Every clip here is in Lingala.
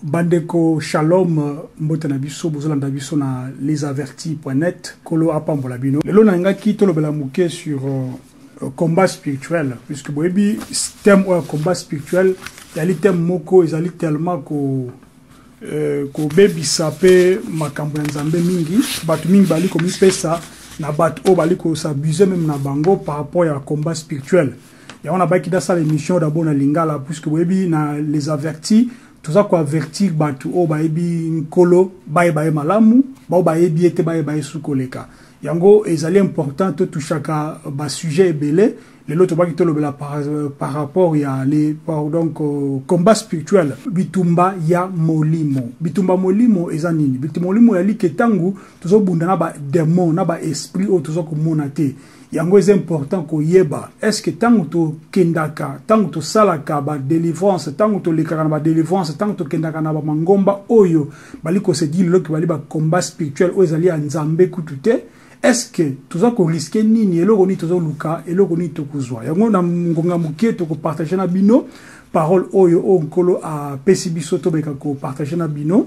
Bandeko, shalom, mbote na biso, bozolanda biso na lesavertis.net. Kolo apambola bino. Lelo nalingaki tolobela moke sur combat spirituel, puisque boyebi thème oyo combat spirituel yali thème moko ezali tellement ko kobebisa mpe makambo ya Nzambe mingi. Bato mingi bali komipesa na bato oyo bali kosabuse meme na bango par rapport ya combat spirituel. Yango nabaki nasala émission d'abord na lingala, puisque boyebi na Les Avertis toza koavertir bato oyo bayebi Nkolo, bayeba ye malamu, bao bayebi ye te bayeba ye su koleka. Yango ezali important totushaka basujet ebele. Lelo tobaki tolobela par rapport ya les par, donc combat spirituel, bitumba ya molimo. Bitumba molimo eza nini? Bitumba molimo yali ke ntango tozobunda na bademon, na baesprit oyo toza komona te. Yango eza important koyeba, est ce que ntango tokendaka, ntango tosalaka badelivrance, ntango tolekaka na badelivrance, ntango tokendaka na bamangomba oyo bali kose dire loki bali bacombat spirituel oyo ezali ya Nzambe kutu te, est ce que toza koriske nini? Eloko nini tozoluka? Eloko nini tokozwa? Yango na ngonga moke tokopartage na bino parole oyo Nkolo apesi biso, tobeka kopartage na bino.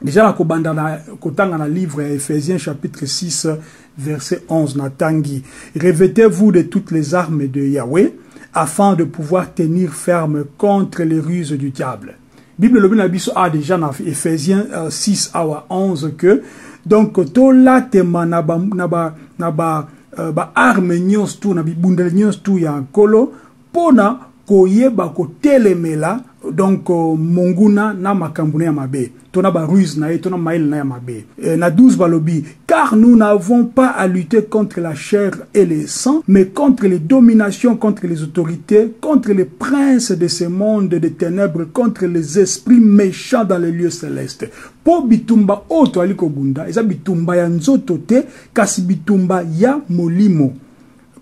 Déjà na kobanda na kotanga na livre ya Ephésiens chapitre 6 verset 11, na tangi: "Revêtez-vous de toutes les armes de Yahweh afin de pouvoir tenir ferme contre les ruses du diable." Bible elobi na biso a déjà na Ephésiens 6 awa 11 que donc tolatema na ba arme nyonso tu, na bibundeli nyonso tu ya Nkolo, mpona koyeba kotelemela donc monguna na makambo na ya mabe, to na baruse na ye, to na mayele na ya mabe. Na 12 balobi: "Car nous n'avons pas à lutter contre la chair et le sang, mais contre les dominations, contre les autorités, contre les princes de ce monde de ténèbres, contre les esprits méchants dans les lieux célestes." Mpo bitumba oyo toali kobunda eza bitumba ya nzoto te, kasi bitumba ya molimo.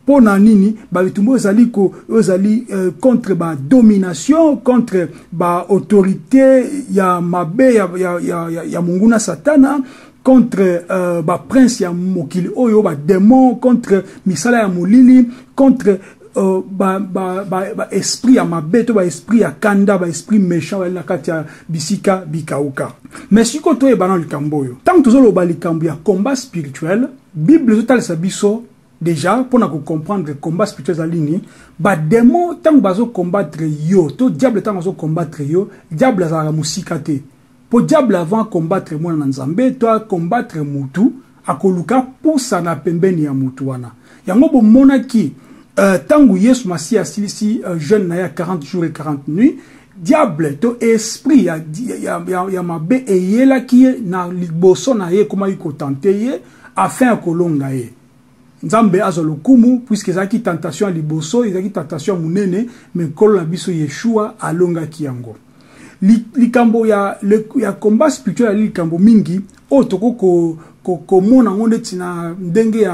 Mpo na nini? Babitumba oyo ezali oyo ezali contre badomination, contre baautorité ya mabe ya monguna Satana, contre baprince ya mokili oyo, bademon, contre misala ya molili, contre ba esprit ya mabe to baesprit ya kanda, baesprit méchant bali na kati ya bisika bikauka. Mais sikoyo toyeba na likambo oyo: ntango tozoloba likambo ya combat spirituel, Bible ezotalisa biso déjà mpona kocomprendre combat spirituel ezali nini. Bademon ntango bazokombattre yo, to diable ntango azokombattre yo, diable azalaka mosika te. Mpo diable, avant combattre mwana na Nzambe to akombattre mutu, akoluka pusana pembeni ya mutu wana. Yango bomonaki ntango Yesu Masiya asilisi jeûne na ye ya 40 jours et 40 nuits, diable to esprit ya mabe eyelaki ye na liboso na ye, ekomaki kotenter ye afin ya kolonga ye. Nzambe azwa lokumu, puisque ezalaki tentation ya liboso, ezalaki tentation ya monene, mais Nkolo na biso Yeshua alongaki yango. Likambo ya combat spirituel ali likambo mingi oyo tokoki komona yango neti na ndenge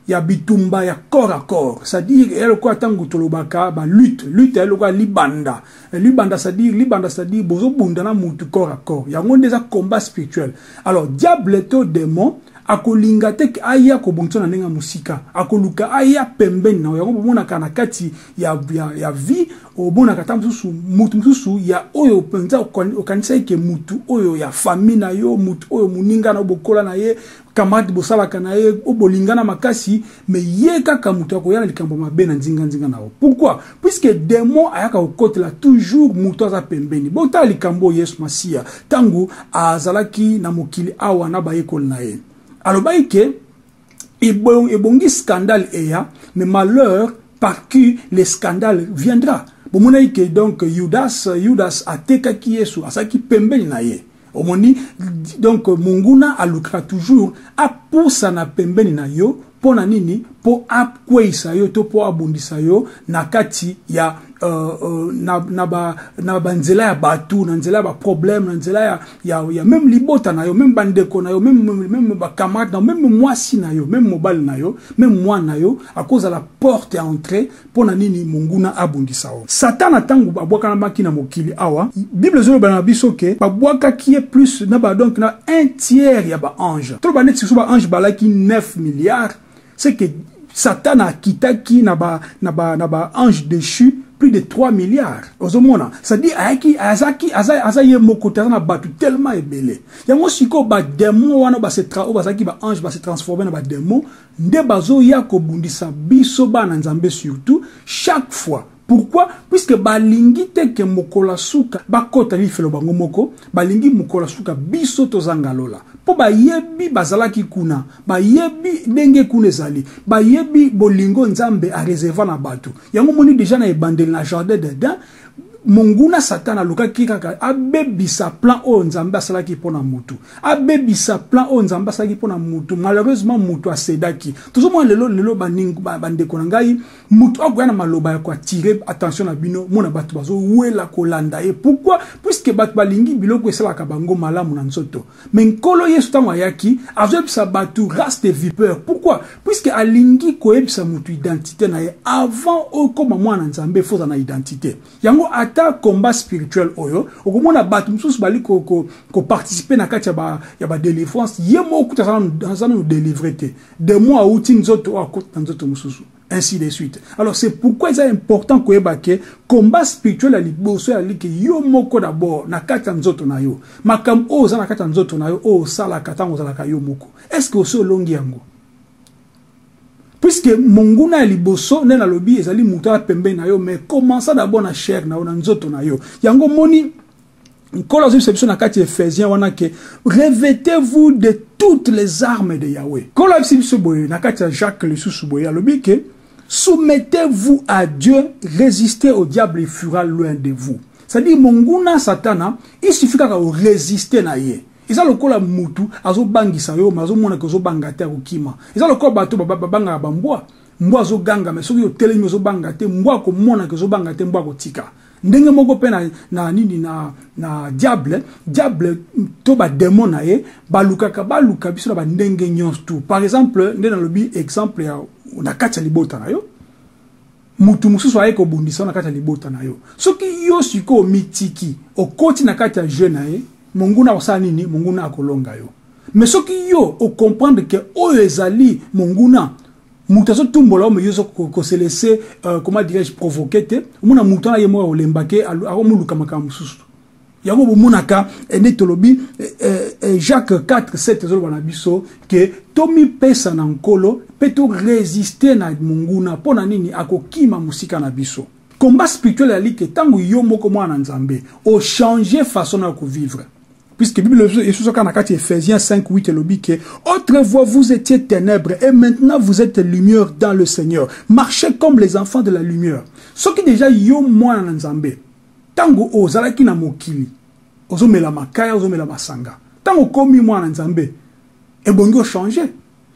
ya bitumba ya corps à corps, c'est-à-dire eya lokola ntango tolobaka balutte, lutte eya lokola libanda, libanda, c'est-à-dire libanda, c'est-à-dire bozobunda na mutu corps à corps. Yango nde eza combat spirituel. Alors diable to démon akolinga te aya kobongisa na ndenge ya mosika, akoluka aya pembeni na yango. Bomonaka na kati ya vie, omonaka ta mosusu mutu mosusu ya oyo mpenza okanisaki ke mutu oyo ya famille na yo, mutu oyo moninga na yo, bokola na ye, camarade bosalaka na ye, oyo bolingana makasi, mais ye kaka moto akoya na likambo mabe na nzinganzinga na yo. Pourquoi? Puisque démon ayaka kokotela toujours moto aza pembeni. Botala likambo oyo Yesu Masiya, ntango azalaki na mokili awa na bayekoli na ye, alobaki ke ebongi scandale eya, mais malheur par qui le scandale viendra. Bomonaki ke donc Judas atekaki Yesu, azalaki pembeni na ye. Omoni, donc monguna alukaka toujours apusana pembeni na yo. Mpo na nini? Mpo akweyisa yo to mpo abundisa yo na kati ya na banzela ya bato, na nzela ya baproblème, na nzela ya même libota na yo, même bandeko na yo, même bacamarade na yo, même mwasi na yo, même mobali na yo, même mwana na yo akozala porte ya entrée. Mpo na nini? Monguna abundisa yo. Satana, ntango babwakanamaki na mokili awa, Bible ezoloba na biso ke babwakaki ye plus na ba, donc na un tiers ya baange. Toloba neti soso baange balaki 9 milliards, c'est que Satana akitaki na ba ange déchu. Plus de 3 milliards. Ozomona, c'est-à-dire ayaki azaki aza aza ye moko te, aza na bato tellement ebele. Yango sikoyo ba démons wana ba se tra oyo bazalaki ba ange ba se transformer na ba démons nde bazoya kobundisa biso bana Nzambe surtout chaque fois. Pourquoi? Puisque balingi te ke mokolo ya suka bakota lifelo bango moko, balingi mokolo ya suka biso tozanga lola. Po bayebi bazalaki kuna, bayebi ndenge kuna ezali, bayebi bolingo Nzambe a reserva na bato. Yango moni déjà na ebandeli na jardin d'Eden, monguna Satan alukaki kaka abebisa plan oyo Nzambe asalaki mpo na mutu, abebisa plan oyo Nzambe asalaki mpo na mutu. Malheureusement mutu asedaki. Tozomona lelo lelo bandeko na ngai, mutu akoya na maloba ya koattirer attention na bino, mona bato bazowela kolanda ye. Pourquoi? Puisque bato balingi biloko esalaka bango malamu na nzoto. Mais Nkolo Yesu ntango ayaki azoyebisa bato race de vipère. Pourquoi? Puisque alingi koyebisa mutu identité na ye. Avant okoma mwana Nzambe, faut na identité. Yango ata combat spirituel oyo okomona bato mosusu bali koparticiper na kati ya ba délivrance, ye moko kuta aza nanu délivre te, démon auti nzoto oyo akota na nzoto mosusu, ainsi de suite. Alors c'est pourquoi c'est important koyeba ke combat spirituel ya liboso ezali ke yo moko d'abord na kati ya nzoto na yo, makambo oyo oza na kati ya nzoto na yo oyo osalaka ntango ozalaka yo moko, est ce que osi olongi yango? Puisque monguna ya liboso nde nalobi ezali moto ya pembeni na yo, mais commença d'abord na chair na yo, na nzoto na yo. Yango moni Nkolo azoyebisa biso na kati ya Ephésiens wana ke revêtez-vous de toutes les armes de Yahweh. Nkolo ayebisi biso boye na kati ya Jacques lisusu boye, alobi ke soumettez-vous à Dieu, résistez au diable, il fuira loin de vous. C'est-à-dire monguna Satana, il suffit kaka résister na ye. Eza lokola mutu azobangisa yo, mais azomona ke ozobanga te, akokima. Eza lokola bato babangaka bambwa, mbwa azoganga, mais soki otelemi ozobanga te, mbwa akomona ke ozobanga te, mbwa akotika. Ndenge moko mpe na nini na diable, diable to badémon na ye balukaka baluka biso na bandenge nyonso tu. Par exemple, nde nalobi exemple ya na kati ya libota na yo, mutu mosusu aye kobundisa na kati ya libota na yo. Soki yo sikoyo omitiki, okoti na kati ya jeu na ye, monguna akosala nini? Monguna akolonga yo. Mais soki yo ocomprendre ke oyo ezali monguna, moto azotumbola oyo, yo kose laisser, comment dirais-je, provoquer te, omona moto wana ye moko akolemba ke akomoluka makambo mosusu. Yango bomonaka nde tolobi Jacques 4 7 ezoloba na biso ke tomipesa na Nkolo mpe torésister na monguna. Mpo na nini? Akokima mosika na biso. Combat spirituel ezali ke ntango yo moko mwana Nzambe ochange façon na kovivre, puisque Bible esusu kaka na kati Ephésiens 5 8 elobi ke autrefois vous étiez ténèbres et maintenant vous êtes lumière dans le Seigneur, marchez comme les enfants de la lumière. Soki déjà yo mwana na Nzambe, ntango ozalaki na mokili ozomela makaya, ozomela masanga, ntango okomi mwana Nzambe ebongi ochange.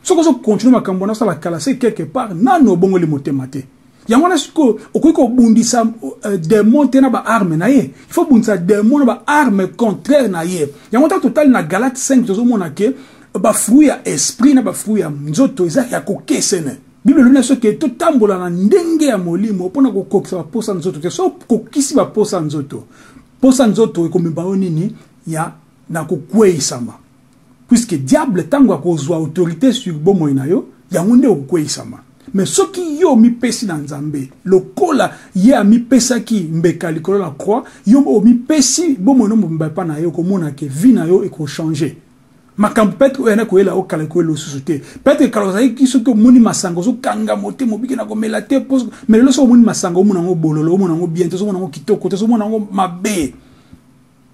Soki ozocontinuer makambo wana osala kala, c'est quelque part nano obongoli motema te. Yango wana sikoyo okoki kobundisa démon te na baarme na ye, il faut bundisa démon na baarme contraire na ye. Yango ntango totali na Galate 5, tozomona ke bafruit ya esprit na bafruit ya nzoto eza ya kokesene. Bible elobi na biso ke totambola na ndenge ya molimo mpona kokokisa baposa nzoto te. So okokisi baposa nzoto, posa nzoto ekomema yo nini? Ya na kokweyisama, puisque diable ntango akozwa autorité sur bomoi na yo, yango nde okokweyisama. Mais soki yo omipesi na Nzambe lokola ye amipesaki mbeka likolo na croix, yo omipesi bomoi no mobimba epa na ye, okomona ke vie na yo ekochange makambo. Peut-être oyo yana koyela okala koyela lisusu te. Peut-être kala ozalaki soki omoni masanga ozokanga motema, obiki na komela te. Mais lelo soki omoni masanga, omona yango bololo, omona yango bien te, ozomona yango kitoko te, ozomona yango mabe.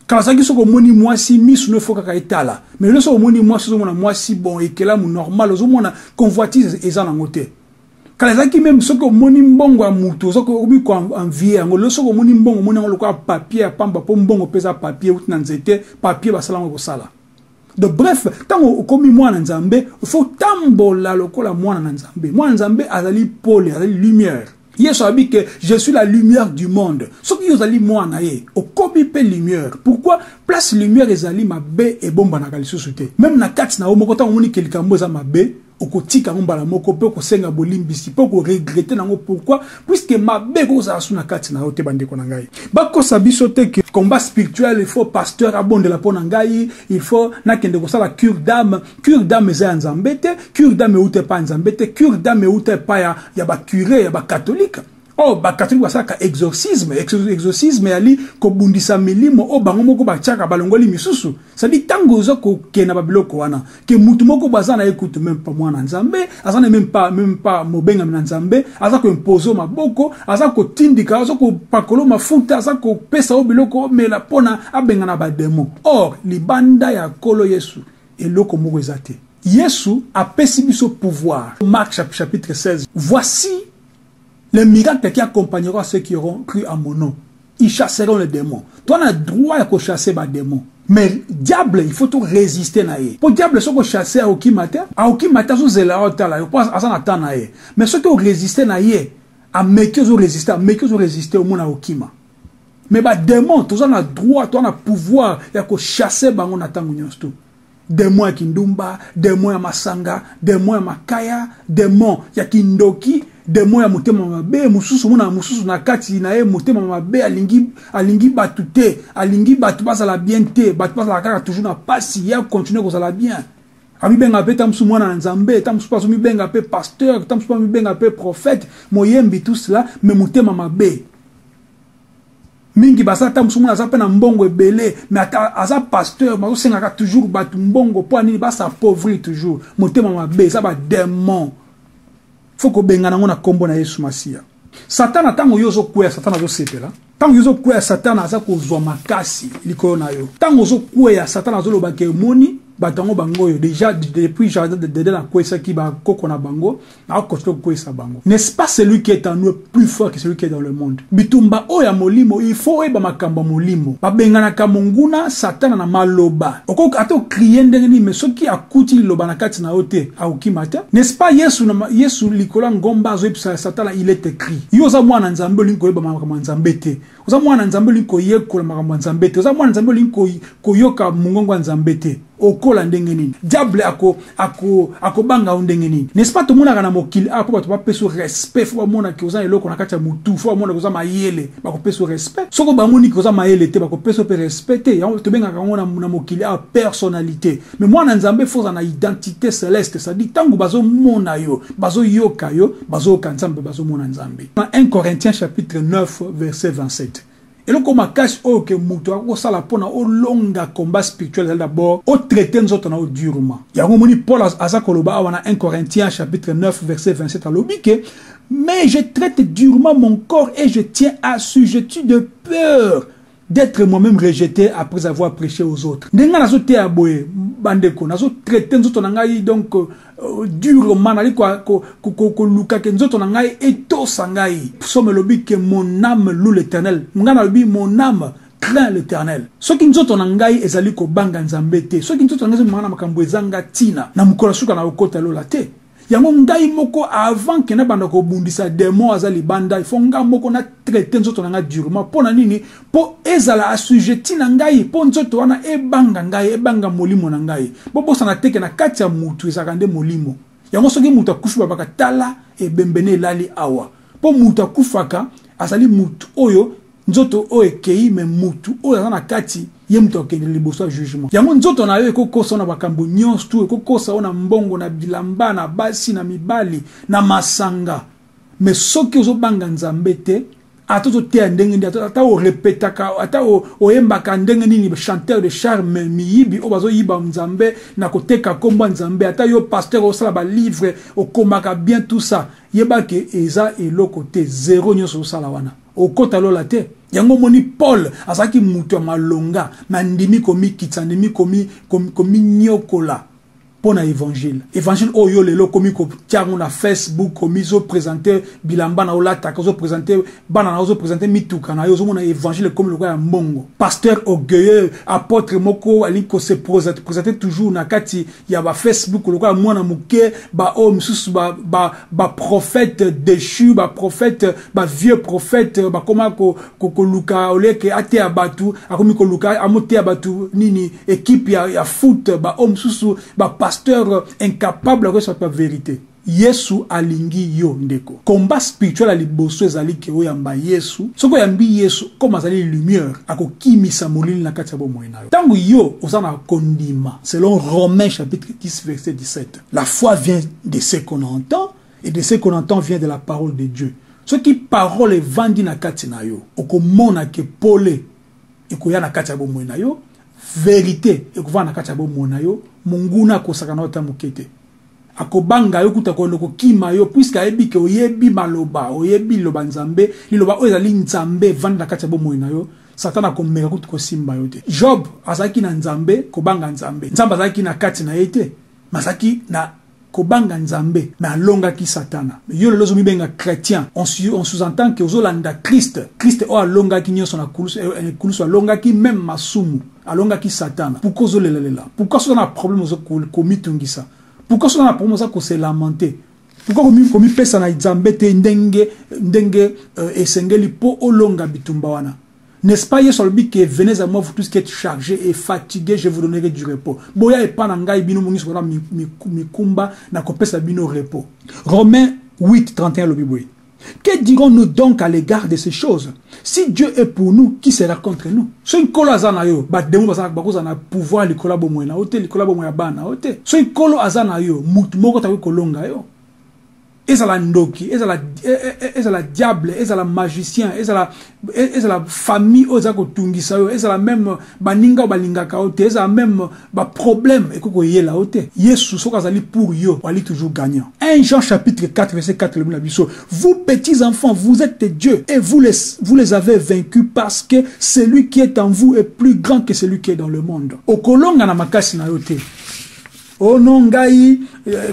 Kala ozalaki soki omoni mwasi, misu no efo kaka etala. Mais lelo soki omoni mwasi, ozomona mwasi bon ekelamu normal, ozomona convoitise eza nango te. Kala ezalaki même soki omoni mbongo ya mutu okomi koenvier yango. Lelo soki omoni mbongo, omoni yango lokola papier ya pamba, mpo mbongo mpe eza papier euti na nzete, papier basala yango kosala. Donc bref, ntango okomi mwana Nzambe, faut tambola lokola mwana na Nzambe. Mwana Nzambe azali pole, azali lumière. Yesu alobi ke je suis la lumière du monde. Soki yo ozali mwana ye, okomi mpe lumière. Pourquoi? Place lumière ezali, mabe ebombanaka lisusu te. Même na kati na yo moko, ntango omoni ke likambo eza mabe, okotika yango mbala moko mpe okosenga bolimbisi mpe okoregretter nango. Pourquoi? Puisque mabe ekozala su na kati na yo te. Bandeko na ngai, bakosa biso te ke combat spirituel, il faut pasteur abondela mpo na ngai, il faut nakende kosala cure d'âme. Cure d'âme eza ya Nzambe te. Cure d'âme euta epai ya Nzambe te. Cure d'âme euta epai ya bacuré ya bacatholique. Oyo bakatolike basalaka exorcisme. Exorcisme eyali kobundisa milimo oyo bango moko batiaka, balongoli misusu. C'est-à-dire ntango oza kokende babiloko wana ke mutu moko baza na ye kutu même pas mwana Nzambe, aza na même pas mobengami na Nzambe, aza koimpose maboko, aza kotindika, aza kopakola mafuta, aza kopesa yo biloko omela mpona abengana badémon. Or libanda ya Nkolo Yesu, eloko moko eza te. Yesu apesi biso pouvoir. Marc chapitre 16: "Voici les miracles qui accompagneront ceux qui auront cru à mon nom. Ils chasseront les démons." Toza na droit ya kochasser badémon, mais diable, il faut to résister na ye, mpo diable soki ochasse, akokima te, akokima te, azozela otala yo mpo aza na temps na ye. Mais soki orésister na ye, ameki, ozorésister, ameki, ozorésister, omona akokima. Mais badémon, toza na droit, toza na pouvoir ya kochasser bango na ntango nyonso to. Démon ya kindumba, démon ya masanga, démon ya makaya, démon ya kindoki, démon ya motema mabe. Mosusu mona mosusu na kati na ye motema mabe, alingi bato te, alingi bato bazala bien te, bato bazala kaka toujours na pasi, ya continue kozala bien. Amibenga mpe ta mosusu mwana na Nzambe, ta mosusu azomibenga mpe pasteur, ta mosusu amibenga mpe prophète, moyembi, tout cela, mais motema mabe mingi. Baza ta mosusu mona aza mpe na mbongo ebele, mais ata aza pasteur, bazosengaka toujours bato mbongo. Mpo anini? Bas'appauvrir toujours. Motema mabe eza badémon, faut kobengana yango na nkombo na Yesu Masiya. Satana, ntango yo ozokweya, Satana azosepela. Ntango yo ozokweya, Satana aza kozwa makasi likolo na yo. Ntango ozokweya, Satana azolobaka: "Emoni bato yango, bango oyo déjà depuis jardin d'Eden akweyisaki bakoko na bango, akocontinue kokweyisa bango." N'est-ce pas, celui qui est en nous est plus fort que celui qui est dans le monde. Bitumba oyo ya molimo, il faut oyeba makambo ya molimo. Babenganaka monguna Satana na maloba. Okoki ata ocrier ndenge nini, mais soki akuti liloba na kati na yo te, akokima te. N'est-ce pas, Yesu, na Yesu likolo ya ngomba azoyebisa Satana: "Il est écrit." Yo oza mwana Nzambe, olingi koyeba makambo ya Nzambe te. Oza mwana Nzambe, olingi koyekola makambo ya Nzambe te. Oza mwana Nzambe, olingi koyoka mongongo ya Nzambe te. Okola ndenge nini? Diable akobanga yo ndenge nini? N'est-ce pas, tomonaka na mokili awa, mpo bato bapesa respect, faut bamonaki oza eloko na kati ya mutu, faut bamonaki oza mayele, bakopesa respect. Soki bamoniki oza mayele te, bakopesa mpe respect te. Yango tobengaka yango na mokili awa personnalité. Mais mwana Nzambe, faut oza na identité céleste, c'est-à-dire ntango bazomona yo, bazoyoka yo, bazoyoka Nzambe, bazomona Nzambe. Na 1 Corinthiens chapitre 9 verset 27, eloko makasi oyo ke moto akokosala mpona olonga combat spirituel ezali d'abord otraite nzoto na yo durement. Yango omoni Paul aza koloba awa na 1 Corinthiens chapitre 9 verset 27, alobi ke: "Mais je traite durement mon corps et je tiens assujetti, de peur d'être moi-même rejeté après avoir prêché aux autres." Ndenge nazoteya boye, bandeko, nazotraite nzoto na ngai donc durement, nali koluka ke nzoto na ngai etosa ngai. Psaume elobi ke: "Mon âme loue l'Éternel." Ngai nalobi: "Mon âme craint l'Éternel." Soki nzoto na ngai ezali kobanga Nzambe te, soki nzoto na ngai ezomanga na makambo ezanga ntina, na mokolo suka na kokota lola te. Yango ngai moko, avant ke nabanda kobundisa démon aza libanda, il faut ngai moko natraite nzoto na ngai durement. Mpo na nini? Mpo ezala assujetti na ngai, mpo nzoto wana ebanga ngai, ebanga molimo na ngai. Bobosana teke na kati ya mutu ezalaka nde molimo. Yango soki mutu akufi, babaka: "Tala ebembene elali awa." Mpo mutu akufaka azali mutu oyo nzoto oyo ekei, mais mutu oyo aza na kati, ye moto akende liboso ya jugement. Yango nzoto na yo ekokosa na makambo nyonso tu, ekokosa yo na mbongo, na bilamba, na basi, na mibali, na masanga. Mais soki ozobanga Nzambe te, ata ozoteya ndenge nini, ata orepetaka, ata oyembaka ndenge nini, chanteur de charme, miyibi oyo bazoyiba Nzambe na koteka nkombo ya Nzambe, ata yo pasteur osala balivre, okomaka bien, tout ça, yebake eza eloko te, zéro. Nyonso osala wana, okota lola te. Yango omoni Paul azalaki moto ya malonga, mais andimi komikitisa, andimi kominyokola mpo na évangile. Évangile oyo lelo okomi kotia yango na Facebook, omi ozoprésente bilamba na olataka, ozoprésente bana na, ozoprésente mituka na yo. Ozomona évangile ekomi lokola ya mbongo. Pasteur orgueilleux, apôtre moko alingi kose présenter toujours na kati ya bafacebook lokola mwana moke. Baoyo misusu baprophète déchu, baprophète, bavieux prophète, bakoma koluka oleke ateya bato, akomi koluka amoteya bato nini, équipe ya foot. Baoyo mosusu bapasteur incapable akoyesa bato vérité. Yesu alingi yo, ndeko. Combat spirituel ya liboso ezali ke oyamba Yesu. Soki oyambi Yesu, comme azali lumière, akokimisa molili na kati ya bomoi na yo. Ntango yo oza na kondima, selon Romains chapitre 10 verset 17, la foi vient de ce qu'on entend et de ce qu'on entend vient de la parole de Dieu. Soki parole evandi na kati na yo, okomona ke pole ekoya na kati ya bomoi na yo, verite ekovanda na kati ya bomoi na yo, monguna akosaka na yo ata moke te. Akobanga yo kuta kondo kokima yo puisque ayebi ke oyebi maloba, oyebi liloba Nzambe, liloba oyo ezali Nzambe evandi na kati ya bomoi na yo. Satana akomeka kutu kosimba yo te. Job azalaki na Nzambe, kobanga Nzambe. Nzambe azalaki na kati na ye te, mais azalaki na kobanga Nzambe, mais alongaki Satana. Yo lelo ozomibenga chrétien, on sous-entend que ozolanda Christ. Christ oyo alongaki nyonso na kulusu, kulusu alongaki même masumu, alongaki Satana. Pourquoi ozolelalela? Pourquoi soki na problème ozo komitungisa? Pourquoi soki na problème oza ko se lamenter? Pourquoi komipesa na Nzambe te ndenge ndenge esengeli po olonga bitumba wana? N'est-ce pas Yesu alobi que venez à moi vous tous qui êtes chargés et fatigués, je vous donnerai du repos. Boya epa na ngai bino nyonso bona mikumba na kopesa bino repos. Romains 8, 31 alobi boye. Que dirons-nous donc à l'égard de ces choses? Si Dieu est pour nous, qui sera contre nous? Soki Nkolo aza na yo, ba démons baza bakoza na pouvoir likolo ya bomoi na yo te, likolo ya bomoi ya bana na yo te. Soki Nkolo aza na yo, mutu moko takoki kolonga yo. Ezala ndoki, ezala diable, ezala magicien, ezala famille oyo eza kotungisa yo, ezala même baninga oyo balingaka yo te, ezala même ba problème ekoki koyela yo te. Yesu soki azali pour yo, ali toujours gagnant. 1 Jean chapitre 4 verset 4 lobi na biso, vous petits enfants, vous êtes Dieu et vous les avez vaincus parce que celui qui est en vous est plus grand que celui qui est dans le monde. Okolonga na makasi na yo te. Oh non, ngai,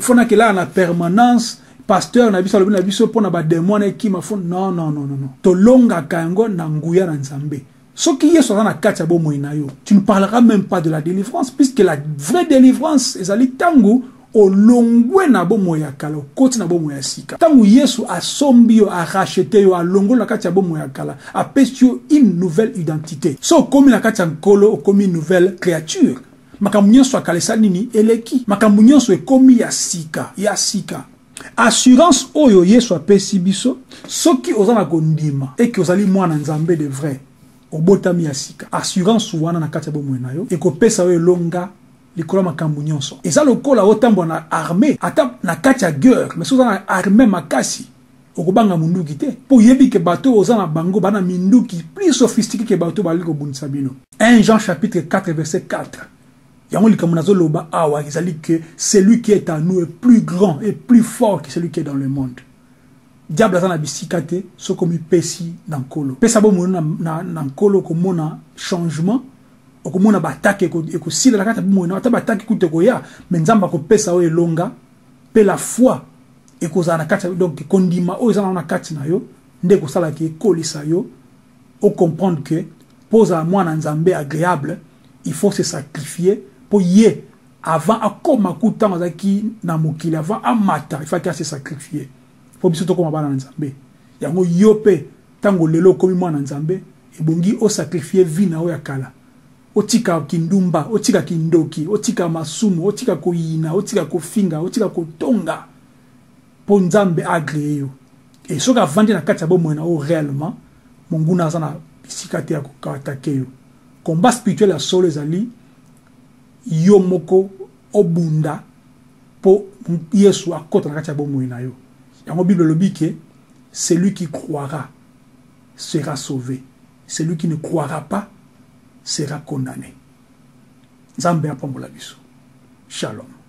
faut nakela na permanence, pasteur na biso alobi na biso pona ba démons na ekima, faut non, non, non, non, non. Tolongaka yango na nguya na Nzambe. Soki Yesu aza na kati ya bomoi na yo, tu ne parleras même pas de la délivrance, puisque la vraie délivrance ezali tango olongwe na bomoi ya kala, okoti na bomoi ya sika. Tango Yesu asombi yo, arachete yo, alongoli na kati ya bomoi ya kala, apesi yo une nouvelle identité. So okomi na kati ya Nkolo, okomi une nouvelle créature. Makambo nyonso ya kala esali nini? Eleki. Makambo nyonso ekomi ya sika, ya sika. Assurance oyo Yesu apesi biso, soki oza na kondima eke ozali mwana Nzambe de vrai, obotami ya sika, assurance wana na kati ya bomoi na yo ekopesa yo elonga likolo ya makambo nyonso. Eza lokola otambola na armée, ata na kati ya guerre, mais soki oza na armée makasi, okobanga munduki te, po oyebi ke bato oyo oza na bango bana minduki plus sophistiqué ke bato bali kobundisa bino. 1 Jean chapitre 4 verset 4. Yango likambo nazoloba awa ezali que celui qui est en nous est plus grand et plus fort que celui qui est dans le monde. Diable aza na bisika te soki omipesi na Nkolo. Pesa bomoi na Nkolo, okomona changement, okomona ba attaque ekosila na kati ya bomoi na yo, ata ba attaque kutu ekoya, mais Nzambe akopesa oyo elonga, pe la foi ekozala na kati ya, donc kondima oyo eza na kati na yo nde ekosalaka ekolisa yo, o comprendre que po ozala mwana Nzambe agréable, il faut se sacrifier po ye avant akoma ku ntango azalaki na mokili, avant amata, il fallait se sacrifier po biso tokoma bana na Nzambe. Yango yo pe ntango lelo okomi mwana Nzambe, ebongi o sacrifier vie na yo ya kala, otika kindumba, otika kindoki, otika masumu, otika koyina, otika kofinga, otika kotonga, po Nzambe agréé yo. Et soki avandi na kati ya bomoi na yo réellement, monguna aza na bisika te ya koatake yo. Combat spirituel ya solo ezali yo moko obunda po Yesu akota na kati ya bomoi na yo. Yango Bible elobi ke celui qui croira sera sauvé, celui qui ne croira pas sera condamné. Nzambe apambola biso. Shalom.